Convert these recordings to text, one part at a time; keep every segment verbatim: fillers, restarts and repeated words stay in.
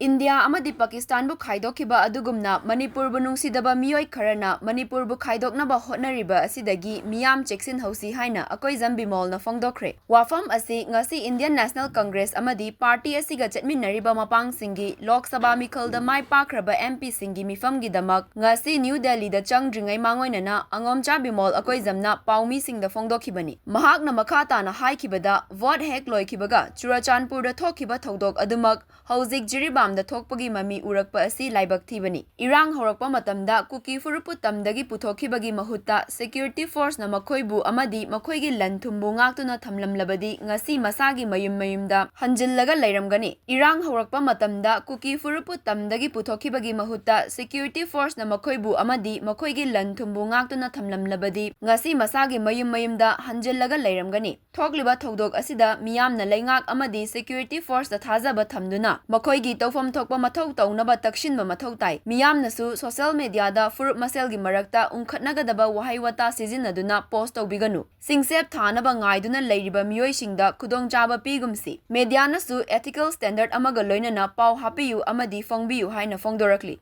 India ꯑꯃꯗꯤ ꯄꯥꯀꯤꯁꯇꯥꯟꯕꯨ ꯈꯥꯏꯗꯣꯛꯈꯤꯕ ꯑꯗꯨꯒꯨꯝꯅ ꯃꯅꯤꯄꯨꯔꯕꯨ ꯅꯨꯡꯁꯤꯗꯕ ꯃꯤꯑꯣꯏ ꯈꯔꯅ ꯃꯅꯤꯄꯨꯔꯕꯨ ꯈꯥꯏꯗꯣꯛꯅꯕ ꯍꯣꯠꯅꯔꯤꯕ ꯑꯁꯤꯗꯒꯤ ꯃꯤꯌꯥꯝ ꯆꯦꯛꯁꯤꯟꯍꯧꯁꯤ ꯍꯥꯏꯅ ꯑꯀꯣꯏꯖꯝ ꯕꯤꯃꯣꯜꯅ ꯐꯣꯡꯗꯣꯛꯈ꯭ꯔꯦ꯫ ꯋꯥꯐꯝ ꯑꯁꯤ ꯉꯁꯤ ꯏꯟꯗꯤꯌꯟ ꯅꯦꯁꯅꯦꯜ ꯀꯪꯒ꯭ꯔꯦꯁ ꯑꯃꯗꯤ ꯄꯥꯔꯇꯤ ꯑꯁꯤꯒ ꯆꯠꯃꯤꯟꯅꯔꯤꯕ ꯃꯄꯥꯡꯁꯤꯡꯒꯤ ꯂꯣꯛ ꯁꯚꯥ ꯃꯤꯈꯜꯗ ꯃꯥꯏ ꯄꯥꯛꯈ꯭ꯔꯕ ꯑꯦꯝ ꯄꯤꯁꯤꯡꯒꯤ ꯃꯤꯐꯝꯒꯤꯗꯃꯛ ꯉꯁꯤ ꯅ꯭ꯌꯨ ꯗꯦꯜꯂꯤꯗ ꯆꯪꯗ꯭ꯔꯤꯉꯩ ꯃꯥꯡꯑꯣꯏꯅꯅ ꯑꯉꯣꯝꯆꯥ ꯕꯤꯃꯣꯜ ꯑꯀꯣꯏꯖꯝꯅ ꯄꯥꯎꯃꯤꯁꯤꯡꯗ ꯐꯣꯡꯗꯣꯛꯈꯤꯕꯅꯤ꯫ ꯃꯍꯥꯛꯅ ꯃꯈꯥ ꯇꯥꯅ ꯍꯥꯏꯈꯤꯕꯗ, ꯚꯣꯠ ꯍꯦꯛ ꯂꯣꯏꯈꯤꯕꯒ ꯆꯨꯔꯆꯥꯟꯄꯨꯔꯗ ꯊꯣꯛꯈꯤꯕ ꯊꯧꯗꯣꯛ ꯑꯗꯨꯃꯛ ꯍꯧꯖꯤꯛ ꯖꯤꯔꯤꯕꯥꯝꯗ ꯊꯣꯛꯄꯒꯤ ꯃꯃꯤ ꯎꯔꯛꯄ ꯑꯁꯤ ꯂꯥꯏꯕꯛ ꯊꯤꯕꯅꯤ꯫ ꯏꯔꯥꯡ ꯍꯧꯔꯛꯄ ꯃꯇꯝꯗ ꯀꯨꯀꯤ ꯐꯨꯔꯨꯞꯄꯨ ꯇꯝꯗꯒꯤ ꯄꯨꯊꯣꯛꯈꯤꯕꯒꯤ ꯃꯍꯨꯠꯇ ꯁꯦꯀ꯭ꯌꯨꯔꯤꯇꯤ ꯐꯣꯔꯁꯅ ꯃꯈꯣꯏꯕꯨ ꯑꯃꯗꯤ ꯃꯈꯣꯏꯒꯤ ꯂꯟ ꯊꯨꯝꯕꯨ ꯉꯥꯛꯇꯨꯅ ꯊꯝꯂꯝꯂꯕꯗꯤ ꯉꯁꯤ ꯃꯁꯥꯒꯤ ꯃꯌꯨꯝ ꯃꯌꯨꯝꯗ ꯍꯟꯖꯤꯜꯂꯒ ꯂꯩꯔꯝꯒꯅꯤ꯫ ꯏꯔꯥꯡ ꯍꯧꯔꯛꯄ ꯃꯇꯝꯗ ꯀꯨꯀꯤ ꯐꯨꯔꯨꯞꯄꯨ ꯇꯝꯗꯒꯤ ꯄꯨꯊꯣꯛꯈꯤꯕꯒꯤ ꯃꯍꯨꯠꯇ ꯁꯦꯀ꯭ꯌꯨꯔꯤꯇꯤ ꯐꯣꯔꯁꯅ ꯃꯈꯣꯏꯕꯨ ꯑꯃꯗꯤ ꯃꯈꯣꯏꯒꯤ ꯂꯟ ꯊꯨꯝꯕꯨ ꯉꯥꯛꯇꯨꯅ ꯊꯝꯂꯝꯂꯕꯗꯤ ꯉꯁꯤ ꯃꯁꯥꯒꯤ ꯃꯌꯨꯝ ꯃꯌꯨꯝꯗ ꯍꯟꯖꯤꯜꯂꯒ ꯂꯩꯔꯝꯒꯅꯤ꯫ ꯊꯣꯛꯂꯤꯕ ꯊꯧꯗꯣꯛ ꯑꯁꯤꯗ ꯃꯤꯌꯥꯝꯅ ꯂꯩꯉꯥꯛ ꯑꯃꯗꯤ ꯁꯦꯀ꯭ꯌꯨꯔꯤꯇꯤ ꯐꯣꯔꯁꯇ ꯊꯥꯖꯕ ꯊꯝꯗꯨꯅ ꯃꯈꯣꯏꯒꯤ ꯇꯧꯐꯝ ꯊꯣꯛꯄ ꯃꯊꯧ ꯇꯧꯅꯕ ꯇꯛꯁꯤꯟꯕ ꯃꯊꯧ ꯇꯥꯏ꯫ ꯃꯤꯌꯥꯝꯅꯁꯨ ꯁꯣꯁꯤꯌꯦꯜ ꯃꯤꯗꯤꯌꯥꯗ ꯐꯨꯔꯨꯞ ꯃꯁꯦꯜꯒꯤ ꯃꯔꯛꯇ ꯎꯪꯈꯠꯅꯒꯗꯕ ꯋꯥꯍꯩ ꯋꯥꯇꯥ ꯁꯤꯖꯤꯟꯅꯗꯨꯅ ꯄꯣꯁ ꯇꯧꯕꯤꯒꯅꯨ꯫ ꯁꯤꯡꯁꯦꯞ ꯊꯥꯅꯕ ꯉꯥꯏꯗꯨꯅ ꯂꯩꯔꯤꯕ ꯃꯤꯑꯣꯏꯁꯤꯡꯗ ꯈꯨꯗꯣꯡꯆꯥꯕ ꯄꯤꯒꯨꯝꯁꯤ꯫ ꯃꯤꯗꯤꯌꯥꯅꯁꯨ ethical standard ꯑꯃꯒ ꯂꯣꯏꯅꯅ ꯄꯥꯎ ꯍꯥꯞꯄꯤꯌꯨ ꯑꯃꯗꯤ ꯐꯣꯡꯕꯤꯌꯨ ꯍꯥꯏꯅ ꯐꯣꯡꯗꯣꯔꯛꯂꯤ꯫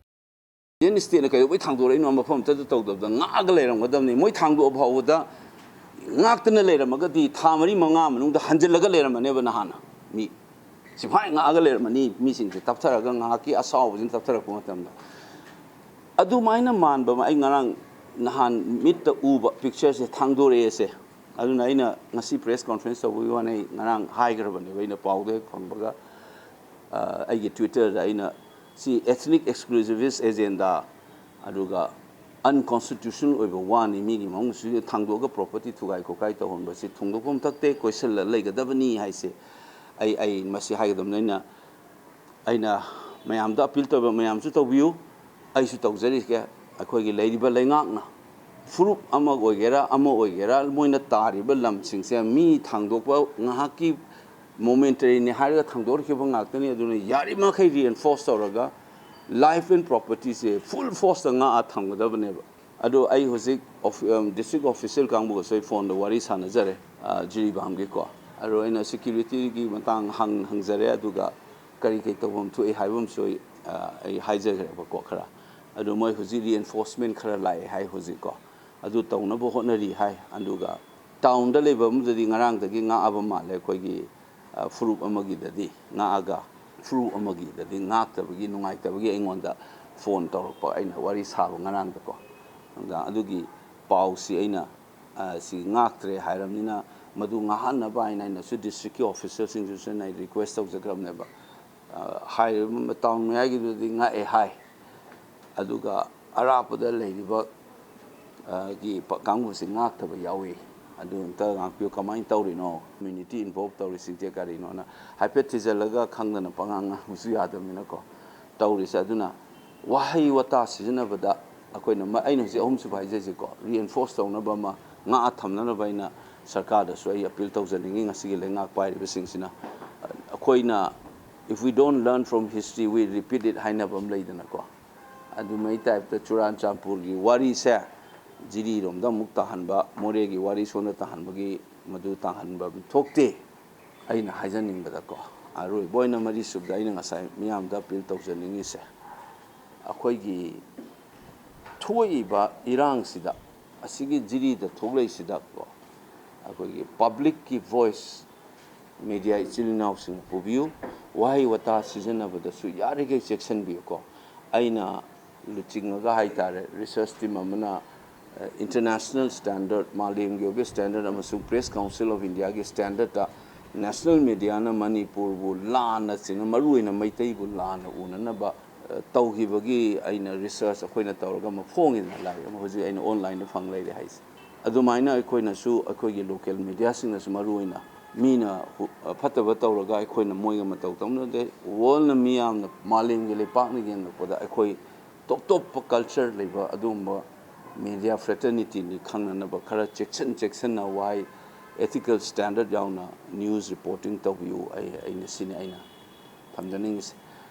ꯏꯟꯗꯤꯌꯟ ꯁ꯭ꯇꯦꯠꯅ ꯀꯩꯗꯧꯕꯩ ꯊꯥꯡꯗꯣꯔꯛꯏꯅꯣ? ꯃꯐꯝ ꯑꯃꯠꯇꯗ ꯇꯧꯗꯕꯗ ꯉꯥꯛꯑꯒ ꯂꯩꯔꯝꯒꯗꯕꯅꯤ꯫ ꯃꯣꯏ ꯊꯥꯡꯗꯣꯛꯑ ꯐꯥꯎꯕꯗ ꯉꯥꯛꯇꯅ ꯂꯩꯔꯝꯃꯒꯗꯤ ꯊꯥ ꯃꯔꯤ ꯃꯉꯥ ꯃꯅꯨꯡꯗ ꯍꯟꯖꯤꯜꯂꯒ ꯂꯩꯔꯝꯃꯅꯦꯕ꯫ ꯅꯍꯥꯟꯅ ꯃꯤ ꯁꯤꯐꯥꯏ ꯉꯥꯛꯑꯒ ꯂꯩꯔꯝꯃꯅꯤ꯫ ꯃꯤꯁꯤꯡꯁꯦ ꯇꯞꯊꯔꯒ ꯉꯥꯏꯍꯥꯛꯀꯤ ꯑꯁꯥꯎꯕꯁꯤꯅ ꯇꯞꯊꯔꯛꯄ ꯃꯇꯝꯗ ꯑꯗꯨꯃꯥꯏꯅ ꯃꯥꯟꯕ ꯑꯃ ꯑꯩ ꯉꯔꯥꯡ ꯅꯍꯥꯟ ꯃꯤꯠꯇ ꯎꯕ ꯄꯤꯛꯆꯔꯁꯦ ꯊꯥꯡꯗꯣꯔꯛꯑꯦꯁꯦ꯫ ꯑꯗꯨꯅ ꯑꯩꯅ ꯉꯁꯤ ꯄ꯭ꯔꯦꯁ ꯀꯣꯟꯐ꯭ꯔꯦꯟꯁ ꯇꯧꯕꯒꯤ ꯋꯥꯅꯤ, ꯑꯩ ꯉꯔꯥꯡ ꯍꯥꯏꯈ꯭ꯔꯕꯅꯦꯕ꯫ ꯑꯩꯅ ꯄꯥꯎꯗꯣ ꯍꯦꯛ ꯐꯪꯕꯒ ꯑ, ꯑꯩꯒꯤ ꯇ꯭ꯋꯤꯇꯔꯗ ꯑꯩꯅ ꯁꯤ ethnic exclusivist agenda ꯑꯗꯨꯒ unconstitutional ꯑꯣꯏꯕ ꯋꯥꯅꯤ, ꯃꯤꯒꯤ ꯃꯐꯝꯁꯤ ꯊꯥꯡꯗꯣꯛꯑꯒ ꯄ꯭ꯔꯣꯄꯔꯇꯤ ꯊꯨꯒꯥꯏ ꯈꯣꯠꯀꯥꯏ ꯇꯧꯍꯟꯕꯁꯤ ꯊꯣꯡꯗꯣꯛꯐꯝ ꯊꯛꯇꯦ, ꯀꯣꯏꯁꯤꯜꯂ ꯂꯩꯒꯗꯕꯅꯤ ꯍꯥꯏꯁꯦ꯫ ꯑꯩ ꯑꯩ ꯃꯁꯤ ꯍꯥꯏꯒꯗꯕꯅꯤ꯫ ꯑꯩꯅ ꯑꯩꯅ ꯃꯌꯥꯝꯗ ꯑꯄꯤꯜ ꯇꯧꯕ, ꯃꯌꯥꯝꯁꯨ ꯇꯧꯕꯤꯌꯨ, ꯑꯩꯁꯨ ꯇꯧꯖꯔꯤꯒꯦ꯫ ꯑꯩꯈꯣꯏꯒꯤ ꯂꯩꯔꯤꯕ ꯂꯩꯉꯥꯛꯅ ꯐꯨꯔꯨꯞ ꯑꯃ ꯑꯣꯏꯒꯦꯔꯥ ꯑꯃ ꯑꯣꯏꯒꯦꯔꯥ ꯃꯣꯏꯅ ꯇꯥꯔꯤꯕ ꯂꯝꯁꯤꯡꯁꯦ ꯃꯤ ꯊꯥꯡꯗꯣꯛꯄ ꯉꯥꯏꯍꯥꯛꯀꯤ ꯃꯣꯃꯦꯟꯇꯔꯤꯅꯤ ꯍꯥꯏꯔꯒ ꯊꯥꯡꯗꯣꯔꯛꯈꯤꯕ ꯉꯥꯛꯇꯅꯤ꯫ ꯑꯗꯨꯅ ꯌꯥꯔꯤꯃꯈꯩ reinforce ꯇꯧꯔꯒ life and propertyꯁꯦ full forceꯇ ꯉꯥꯛꯑ ꯊꯝꯒꯗꯕꯅꯦꯕ꯫ ꯑꯗꯣ ꯑꯩ ꯍꯧꯖꯤꯛ district official ꯀꯥꯡꯕꯨꯒꯁꯨ ꯑꯩ ꯐꯣꯟꯗ ꯋꯥꯔꯤ ꯁꯥꯟꯅꯖꯔꯦ, ꯖꯤꯔꯤꯕꯥꯝꯒꯤꯀꯣ꯫ ꯑꯗꯣ ꯑꯩꯅ securityꯒꯤ ꯃꯇꯥꯡ ꯍꯪ ꯍꯪꯖꯔꯦ꯫ ꯑꯗꯨꯒ ꯀꯔꯤ ꯀꯔꯤ ꯇꯧꯐꯝ ꯊꯣꯛꯏ ꯍꯥꯏꯕ ꯑꯃꯁꯨ ꯑꯩ, ꯑ, ꯑꯩ ꯍꯥꯏꯖꯈ꯭ꯔꯦꯕꯀꯣ ꯈꯔ꯫ ꯑꯗꯨ ꯃꯣꯏ ꯍꯧꯖꯤꯛ reinforcement ꯈꯔ ꯂꯥꯛꯑꯦ ꯍꯥꯏ ꯍꯧꯖꯤꯛꯀꯣ꯫ ꯑꯗꯨ ꯇꯧꯅꯕ ꯍꯣꯠꯅꯔꯤ ꯍꯥꯏ꯫ ꯑꯗꯨꯒ townꯗ ꯂꯩꯕ ꯑꯃꯗꯗꯤ ꯉꯔꯥꯡꯗꯒꯤ ꯉꯥꯛꯑꯕ ꯃꯥꯜꯂꯦ ꯑꯩꯈꯣꯏꯒꯤ, ꯑ, ꯐꯨꯔꯨꯞ ꯑꯃꯒꯤꯗꯗꯤ ꯉꯥꯛꯑꯒ, ꯐꯨꯔꯨꯞ ꯑꯃꯒꯤꯗꯗꯤ ꯉꯥꯛꯇꯕꯒꯤ, ꯅꯨꯡꯉꯥꯏꯇꯕꯒꯤ ꯑꯩꯉꯣꯟꯗ phone ꯇꯧꯔꯛꯄ, ꯑꯩꯅ ꯋꯥꯔꯤ ꯁꯥꯕ ꯉꯔꯥꯡꯗꯀꯣ꯫ ꯑꯗ ꯑꯗꯨꯒꯤ ꯄꯥꯎꯁꯤ ꯑꯩꯅ, ꯑ, ꯁꯤ ꯉꯥꯛꯇ꯭ꯔꯦ ꯍꯥꯏꯔꯕꯅꯤꯅ, ꯃꯗꯨ ꯉꯥꯛꯍꯟꯅꯕ ꯍꯥꯏꯅ ꯑꯩꯅꯁꯨ districtꯀꯤ officialꯁꯤꯡꯗꯁꯨ ꯑꯩꯅ request ꯇꯧꯖꯈ꯭ꯔꯕꯅꯦꯕ꯫ ꯑ, ꯍꯥꯏꯔꯤꯕ town ꯃꯌꯥꯏꯒꯤꯗꯨꯗꯤ ꯉꯥꯛꯑꯦ ꯍꯥꯏ, ꯑꯗꯨꯒ ꯑꯔꯥꯞꯄꯗ ꯂꯩꯔꯤꯕ, ꯑ, ꯒꯤ ꯄ-, ꯀꯥꯡꯕꯨꯁꯤ ꯉꯥꯛꯇꯕ ꯌꯥꯎꯏ꯫ ꯑꯗꯨ ꯑꯝꯇ ꯉꯥꯛꯄꯤꯌꯨ, ꯀꯃꯥꯏꯅ ꯇꯧꯔꯤꯅꯣ, community involve ꯇꯧꯔꯤꯁꯤꯡꯁꯦ ꯀꯔꯤꯅꯣꯅ ꯍꯥꯏꯐꯦꯠ ꯊꯤꯖꯤꯜꯂꯒ ꯈꯪꯗꯅ ꯄꯉꯥꯡ ꯉꯥꯡꯕꯁꯨ ꯌꯥꯗꯕꯅꯤꯅꯀꯣ ꯇꯧꯔꯤꯁꯦ꯫ ꯑꯗꯨꯅ ꯋꯥꯍꯩ ꯋꯥꯇꯥ ꯁꯤꯖꯤꯟꯅꯕꯗ ꯑꯩꯈꯣꯏꯅ ꯃ-, ꯑꯩꯅ ꯍꯧꯖꯤꯛ ꯑꯍꯨꯝꯁꯨꯕ ꯍꯥꯏꯖꯩꯁꯦꯀꯣ, reinforce ꯇꯧꯅꯕ ꯑꯃ, ꯉꯥꯛꯑ ꯊꯝꯅꯅꯕ ꯑꯩꯅ ꯁꯔꯀꯥꯔꯗꯁꯨ ꯑꯩ appeal ꯇꯧꯖꯅꯤꯡꯉꯤ꯫ ꯉꯁꯤꯒꯤ ꯂꯩꯉꯥꯛ ꯄꯥꯏꯔꯤꯕꯁꯤꯡꯁꯤꯅ, ꯑ, ꯑꯩꯈꯣꯏꯅ, "If we don't learn from history, we repeat it" ꯍꯥꯏꯅꯕ ꯑꯃ ꯂꯩꯗꯅꯀꯣ꯫ ꯑꯗꯨꯃꯥꯏ typeꯇ ꯆꯨꯔꯥꯟꯆꯥꯟꯄꯨꯔꯒꯤ ꯋꯥꯔꯤꯁꯦ ꯖꯤꯔꯤꯔꯣꯝꯗ ꯑꯃꯨꯛ ꯇꯥꯍꯟꯕ, ꯃꯣꯔꯦꯒꯤ ꯋꯥꯔꯤ ꯁꯣꯝꯗ ꯇꯥꯍꯟꯕꯒꯤ ꯃꯗꯨ ꯇꯥꯍꯟꯕ ꯑꯃ ꯊꯣꯛꯇꯦ꯫ ꯑꯩꯅ ꯍꯥꯏꯖꯅꯤꯡꯕꯗꯀꯣ, ꯑꯔꯣꯏꯕ ꯑꯣꯏꯅ ꯃꯔꯤꯁꯨꯕꯗ ꯑꯩꯅ ꯉꯁꯥꯏ ꯃꯤꯌꯥꯝꯗ appeal ꯇꯧꯖꯅꯤꯡꯉꯤꯁꯦ, ꯑꯩꯈꯣꯏꯒꯤ ꯊꯣꯛꯏꯕ ꯏꯔꯥꯡꯁꯤꯗ, ꯑꯁꯤꯒꯤ ꯖꯤꯔꯤꯗ ꯊꯣꯛꯂꯛꯏꯁꯤꯗꯀꯣ, ꯑꯩꯈꯣꯏꯒꯤ publicꯀꯤ voice, media ꯏꯆꯤꯜ ꯏꯅꯥꯎꯁꯤꯡꯅ ꯄꯨꯕꯤꯌꯨ, ꯋꯥꯍꯩ ꯋꯥꯇꯥ ꯁꯤꯖꯤꯟꯅꯕꯗꯁꯨ ꯌꯥꯔꯤꯈꯩ ꯆꯦꯛꯁꯤꯟꯕꯤꯌꯨꯀꯣ꯫ ꯑꯩꯅ ꯂꯨꯆꯤꯡꯉꯒ ꯍꯥꯏꯇꯥꯔꯦ, research team ꯑꯃꯅ, ꯑ, international standard, ꯃꯥꯂꯦꯝꯒꯤ ꯑꯣꯏꯕ standard ꯑꯃꯁꯨꯡ Press Council of Indiaꯒꯤ standardꯇ national mediaꯅ ꯃꯅꯤꯄꯨꯔꯕꯨ ꯂꯥꯟꯅ ꯆꯤꯡꯅ, ꯃꯔꯨꯑꯣꯏꯅ ꯃꯩꯇꯩꯕꯨ ꯂꯥꯟꯅ ꯎꯅꯅꯕ, ꯑ, ꯇꯧꯈꯤꯕꯒꯤ ꯑꯩꯅ research ꯑꯩꯈꯣꯏꯅ ꯇꯧꯔꯒ ꯑꯃ ꯐꯣꯡꯉꯤꯗꯅ, ꯂꯥꯏꯔꯤꯛ ꯑꯃ ꯍꯧꯖꯤꯛ ꯑꯩꯅ onlineꯗ ꯐꯪ ꯂꯩꯔꯦ ꯍꯥꯏꯁꯦ꯫ ꯑꯗꯨꯃꯥꯏꯅ ꯑꯩꯈꯣꯏꯅꯁꯨ, ꯑꯩꯈꯣꯏꯒꯤ local mediaꯁꯤꯡꯅꯁꯨ ꯃꯔꯨꯑꯣꯏꯅ ꯃꯤꯅ ꯍꯨ-, ꯐꯠꯇꯕ ꯇꯧꯔꯒ ꯑꯩꯈꯣꯏꯅ ꯃꯣꯏꯒ ꯃꯇꯧ ꯇꯧꯅꯗꯦ꯫ Worldꯅ ꯃꯤꯌꯥꯝꯅ, ꯃꯥꯂꯦꯝꯒꯤ ꯂꯩꯄꯥꯛꯅ ꯌꯦꯡꯂꯛꯄꯗ ꯑꯩꯈꯣꯏ ꯇꯣꯞ ꯇꯣꯞꯄ culture ꯂꯩꯕ ꯑꯗꯨꯒꯨꯝꯕ media fraternityꯅꯤ ꯈꯪꯅꯅꯕ ꯈꯔ ꯆꯦꯛꯁꯤꯟ ꯆꯦꯛꯁꯤꯟꯅ ꯋꯥꯍꯩ, ethical standard ꯌꯥꯎꯅ news reporting ꯇꯧꯕꯤꯌꯨ꯫ ꯑꯩ, ꯑꯩꯅ ꯁꯤꯅꯤ ꯑꯩꯅ ꯊꯝꯖꯅꯤꯡꯉꯤꯁꯦ꯫